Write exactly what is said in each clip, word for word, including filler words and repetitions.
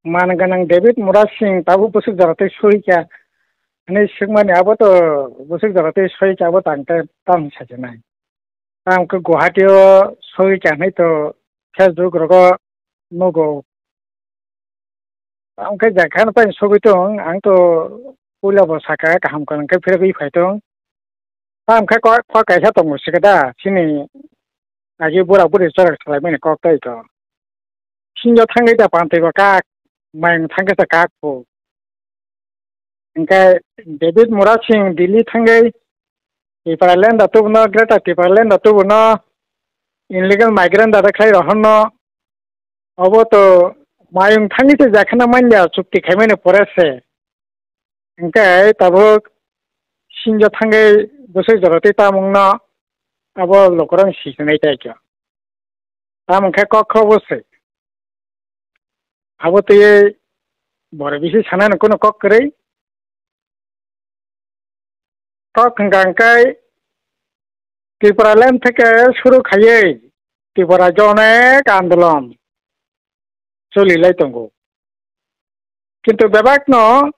man gwnang David Murad Singh tabuk bwswk jora tei soika hwnwi swkmani, abo to bwswk jora tei soika, abo tang tei tamo sajwnai. Tamo khe Guwahati o soika hwnwi to Facebook rogo nugo. Tamo khe jekha no pai sogwi tong, ang to puila bo saka kaham kaham khe phirogwi phai tong. Tamo khe kok, kok kaisa tongo sikada, chini agi bura buri chwrak salaimani kok tai to. Sinjo thangwi da pantwi bo kak, mayung thangkhe ta kak bo. Hingkhe David Murad Singh Delhi thangwi Tipraland da tubuno, Greater Tipraland da tubuno, illegal migrant da khlai rohorno. Obo to mayung thangwi se jakhana manya chukti khaimani pore se. Hingkhe tabuk sinjo thangwi bwswk jora tei tamungno abo lukurok sisinai tai khe. Tamo khe kok kho bo se. Abo twi bore bisi sanani kunu kok kwrwi. Kok hwnkha hwnkhe Tipraland theke suru khaiwi Tripura rajyo onek andolon choli lai tongo. Kintu bebak no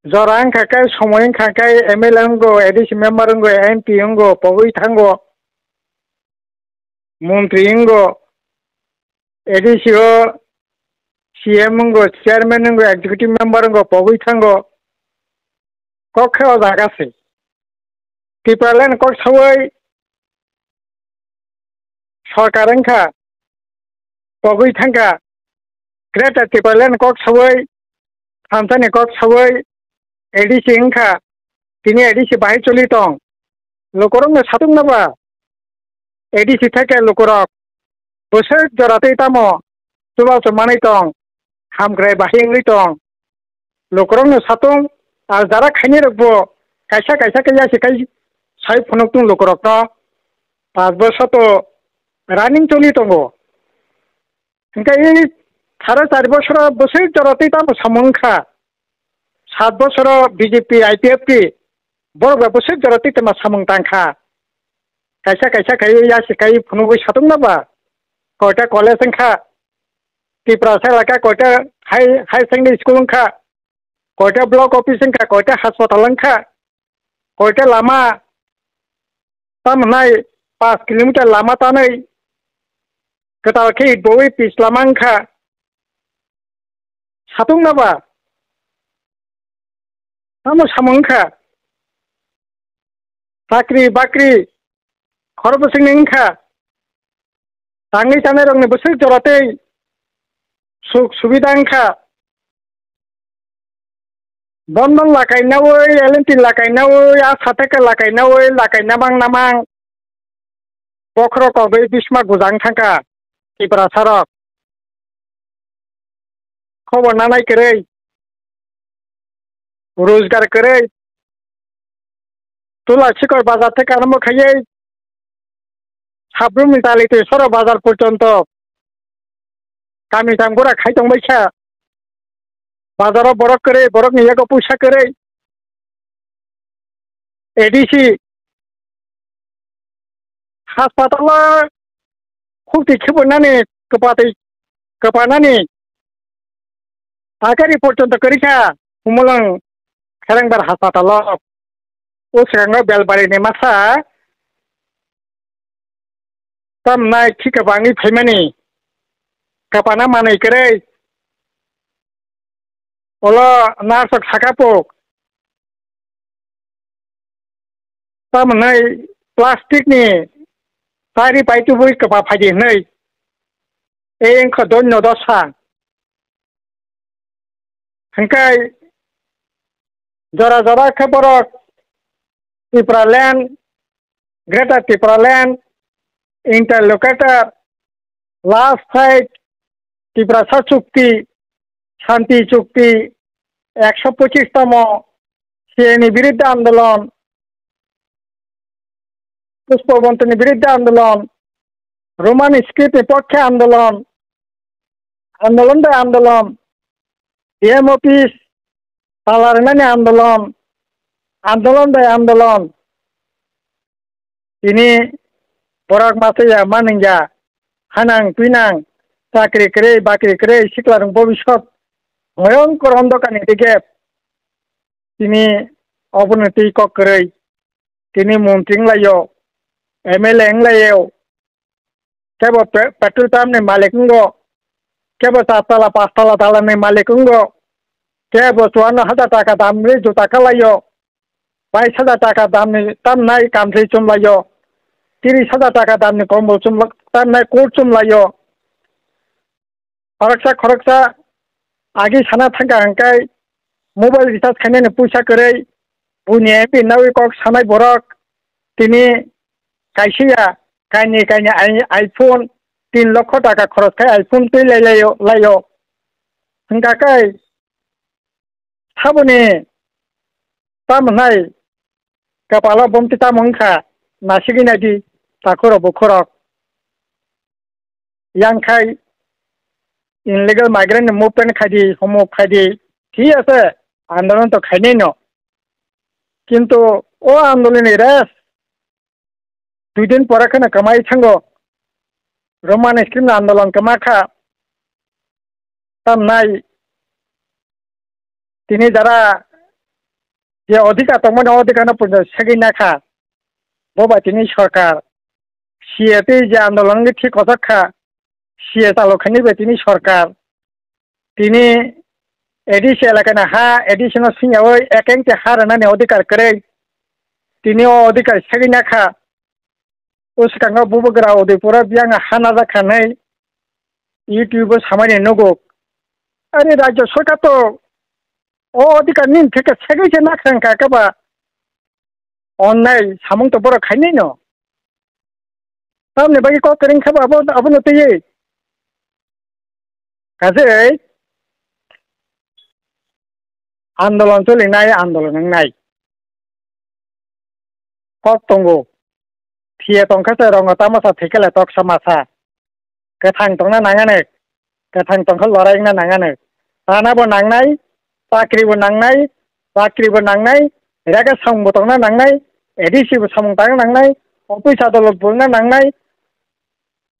jora wngkha khe, somoi wngkha khe M L A wngo, A D C member wngo, M P wngo, pogwi thango, montri wngo, A D C o C M wngo, chairman wngo, executive member wngo, pogwi thango. Kok khe o jaga se. Tipraland kok sawi sorkar wngkha, pogwi thangkha, Greater Tipraland kok sawi, thansa ni kok sawi, A D C wngkha, tini A D C bahai choli tong. Lukurok no satung naba, A D C theke lukurok bwswk jora tei tamo chubachu manwi tong, hamkrai bahai wngwi tong. Lukurok no satung, ar jara khainai rok bo kaisa kaisa khe yasi kai sai phunuk tung lukurok no. Pas bosor to running choli tongo. Hingkhe i sare char bosoro bwswk jora tei tamo samung wngkha. Sat bosoro B J P, I P F T, borok bai bwswk jora tei tamo samung tangkha. Kaisa kaisa khai yasi khai phunugwi satung naba. Koita college wngkha. Tiprasa elaka koita high, high secondary school wngkha. Koita block office wngkha, koita haspatal wngkha. Koita lama, tamo hwnai paanch kilometer lama tanwi kwtal khe itbowi pis lama wngkha. Satung naba? Tamo samung wngkha? Chakri bakri khoro bwswkni wngkha? Tangwi chanai rokni bwswk jora tei suk subida wngkha? Bondon lakai naui, L N T lakai naui, a sataka lakai naui, lakai namang namang. Bokhorok kogwi bisma gujang thangkha Tiprasa rok. Khobor nanai kwrwi, rojgar kwrwi, Tula Sikor bazar theke arombo khaiwi Sabrumni tali twi soro bazar porjonto kami tamgura khai tongbaikha. Bazaro borok kwrwi, borokni yago puisa kwrwi. A D C haspatalo khukti khibornani kwpatwi kwpanani agari porjonto kwrwikha Humulwng Kherengbar haspatalo. O swkango Belbarini masa tamnai khika bangwi phaimani kwpana manwi kwrwi. Olo nurse rok saka puk. Tamwnai plastic ni tari pai tubui kwpa phaidi hwnwi. Ei wngkha doino dosa. Hwnkhe jora jora khe borok Tipraland, Greater Tipraland, Interlocutor, Last Fight, Tiprasa Chukti, Shanti Chukti, ekso pochis tomo, C A A ni biruddhe andolon, Pushpa Bantoni biruddhe andolon, Roman script ni pokhe andolon, andolon bai andolon, D M office pala rwnani andolon, andolon bai andolon. Tini borok masa ya manwng ya, hanang twinang, chakri kwrwi, bakri kwrwi, siklarok bobiswt bhoyonkor ondhokar ni dige tini obono twi kok kwrwi, tini montri wng lai-o, M L A wng lai-o, kebo pe-, petrol pump ni malik wngo, kebo char tala, panch tala, tala ni malik wngo, kebo chuanno hajar taka dam ni juta kalaio, bais hajar taka dam ni tamnai kamchwlwi chumlaio, tris hajar taka dam ni kombol chumla-, tamnai coat chumlaio. Khoroksa khoroksa agi sana thangkha hwnkhe mobile recharge khainani puisa kwrwi, buini M P nawi kok sanai borok tini kaisa ya kainwi kainwi i-, iPhone tin lokho taka khoros khai iPhone twi lai laio, laio. Hwnkha khe saboni tamo hnai kapalo bomti tamo wngkha nasigwi naidi takhurok bukhurok. Yang khai illegal migrant ni movement khaidi, homo khaidi, thik ase, andolon to khainai no. Kintu o andolon ni rest dui din pore kheno kwmai thango. Roman script ni andolon kwma kha. Tamnai tini jara je odhikar tongmani odhikar no purjo segwi nakha. Bo bai tini sorkar C A tei je andolon wngwi thik kochok kha, C A chalo khainai bai tini sorkar. Tini A D C elakani ha, A D C no singyaui ekeng te ha rwnani odhikar kwrwi. Tini o odhikar segwi nakha. O swkango bubagra Udaipura biyang ha najak kha hinwi YouTube o samani nugo. Are rajyo sorkar to o odhikar ni theke segwi se nakha wngkha khe ba onnai samung to borok khainai no. Tamni bagwi kok kwrwng khe ba abo, abono twiwi. Kajei andolon cholinai, andolon wngnai kok tongo. Phiya tongkha se rongo tamasa thwikhe le toksa masa. Kwthang tongna nangani, kwthang tongkha lorai wngna nangani. Tana bo nangnai, chakri bo nangnai, chakri bo nangnai, rega samung bo tongna nangnai, A D C bo samung tangna nangnai, office adolot bo wngna nangnai.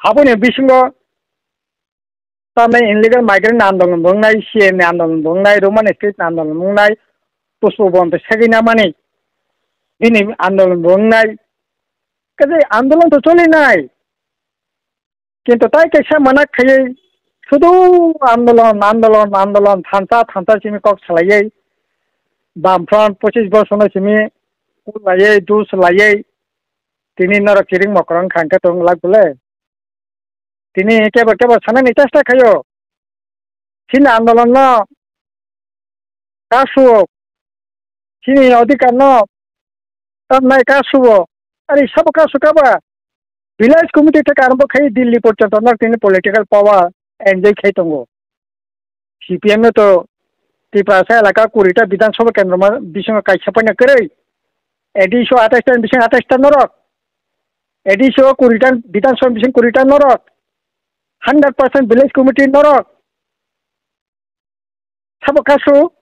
Aboni bisingo tamni illegal migrant ni andolon bo wngnai, C A ni andolon bo wngnai, Roman script ni andolon bo wngnai, Pushpa Bhanta segwi namani bini andolon bo wngnai. Kaje andolon to cholinai. Kintu tai kaisa manak khaiwi sudu andolon, andolon, andolon, thansa, thansa simi kok salaiwi Bamfront pochis bosorno simi kulaiwi, dus laiwi tini norok kiring mokrong khangkhe tong lak bole. Tini kebo kebo sanani chesta khaio. Chini andolon no kasu, chini odhikar no tamnai kasu. Ari sabo kasu kaba village committee theke arombo khai Delhi porjonto no tini political power enjoy khai tongo. C P M no to Tiprasa elaka kurita Bidhan Sabha kendro ma bisingo kaisa paina kwrwi. A D C o atais ta bisingo atais ta norok. A D C o kurita Bidhan Sabha bisingo kurita norok. Hundred percent village committee norok. Sabo kasu.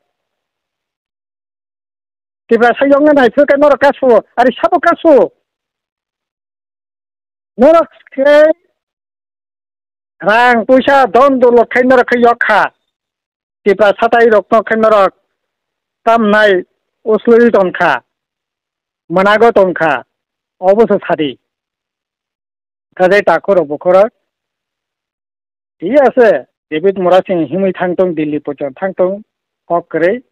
Tiprasa yokna nai philka norok kasu. Ari sabo kasu. Norok khe rang puisa don dolok khai norok khe yok kha. Tiprasa tai rok no khe norok tamnai uslui ton kha. Mwnago ton kha. Obo se sadi. Kajai takhurok bukhurok. Thik ase, David Murasing himwi thangtong, Delhi pochon thangtong, kok kwrwi.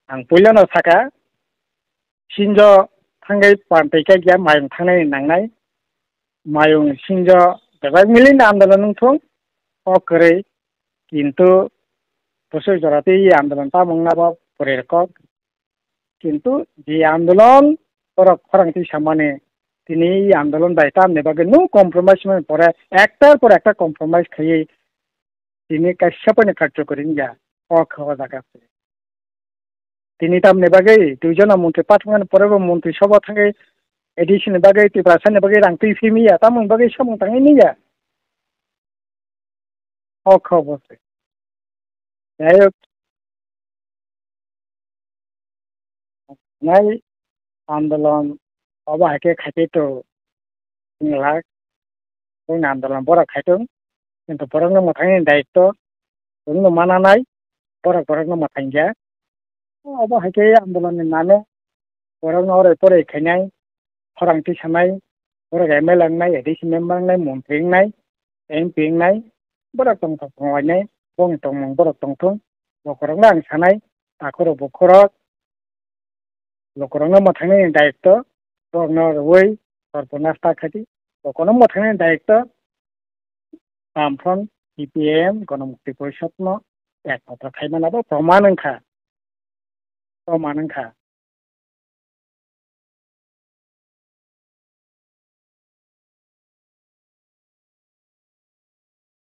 Ang puilano saka, sinjo thangwi pantwi kaiya mayung thangnani nangnai. Mayung sinjo bebak milin andolon wngthung, kok kwrwi. Kintu bwswk jora twi andolon tamo wngna bo pore kok. Kintu je andolon borok khorang twi samani, tini e andolon bai tamni bagwi no compromise mani pore ektar por ekta compromise khaiwi tini kaisa poino karjokori wngya o kha o jaga se. Tini tamni bagwi duijon montri pathakmani pore bo montri sobo thangwi A D C ni bagwi Tiprasa ni bagwi rang twi phimiya tamoni bagwi samung tangwi nungya. O kha obo se. Jai hok, nai andolon obo hai khe khaitwi to wng lak, wngna andolon borok khaitong. Kintu borokno mwthangni daitto, borokno mananai, borok borokno mwthangya. Obo hai khe andolonni nano, borokno orai porai khainai, khorang tisanai, borok M L A wngnai, A D C member wngnai, montri wngnai, M P wngnai, borok tongthok tonglainai, bongni tongmung borok tongthung, bokorokno ang sanai, takhorok bukhorok, bokorokno mwthangnani daitto, borokno rwui, sorponas ta khaidi, bokorokno mwthangnani daitto, Bamfront, C P I M, Ganamukti Porishad no ekmatro khaimani abo proman wngkha, proman wngkha.